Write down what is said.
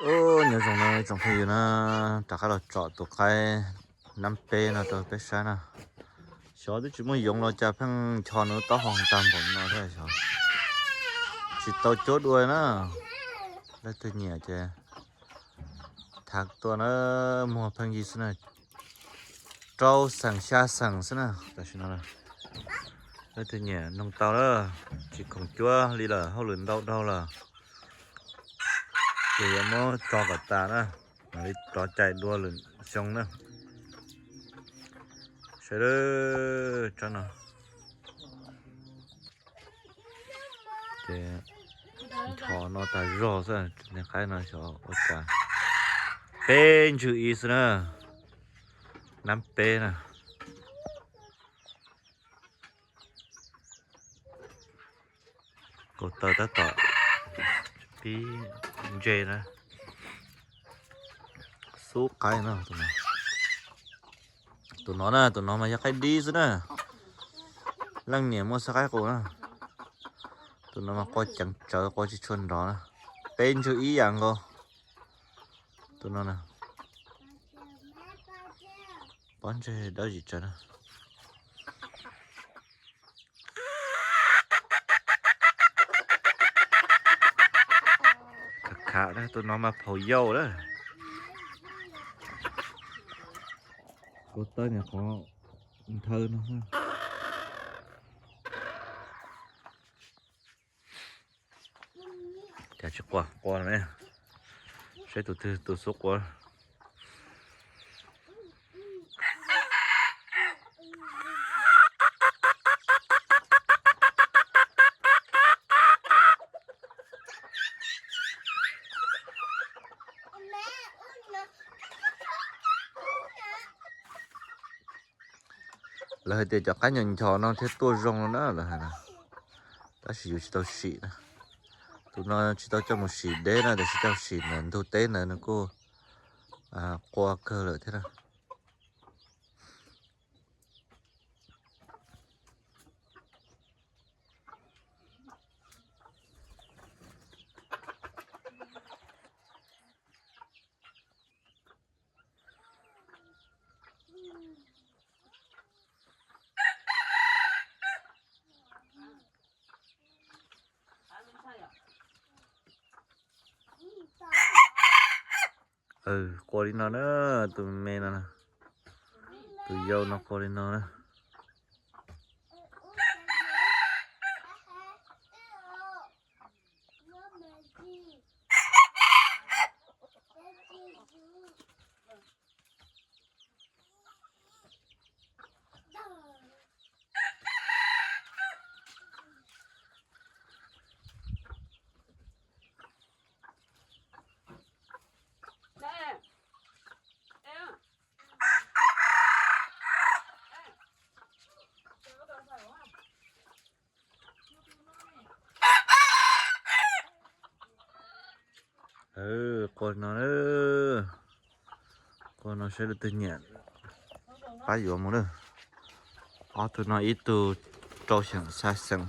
Ub, nyob zoo na tsoom phooj ywg na, rov qab los tsom tus qaib nab peb no rau peb saib na. Xyov twb tsis muaj yoov los cas pheej ncho nws taub hau tag npaum no thiab xyov. Tsis tau cuab dua na. Leej twg nyiam ces thav tuaj na, muag pheej yig xwb na. Rau xeem xya xeem xwb na tam sim no. Leej twg nyiam noog tau na, tsis khoom cuab li lawm, hauj lwm ntau dhau lawm. Ces yuav muab tso kom tas na, mam li rov cais dua lwm xyoo na. Saib tsob no. Ces ncho no tas zog xwb, niag qaib no xyov ua cas. Peb ntswg ib xwb na, nab peb na. Kaus taw tab tom pib ntse na. Xub qaib no. Tus no na, tus no mas yog qaib dib xwb na. Leej niam muaj xab qaib qus na. Tus no mas qua ceev tsawv, qua tsis tshua nrov na. Peb ntswg ib yam nkaus. Tus no na. Pob ntseg dawb zim tsawv na. Khav khav na, tus no mas phaum yau lawm. Kua tawb niag qhov nthawv no. Cas tsis qua, qua ne. Saib tus twg tus xub qua. Lawv hais tias cov qaib nchos nchos no thiaj tuaj zoo no na lawv hais na. Tab sis yus tsis tau sim na. Tus no tsis tau coj mus sim deb na, tiam sis coj sim ntawm ntug teb ntawd nws kuj qua kawg lawm thiab na. Qua li no na, tus me no, tus yau no qua li no na. Qua no, qua no saib leej twg nyiam pab yuav mus na. Ob tug no ib tug rau xeem xya xeem.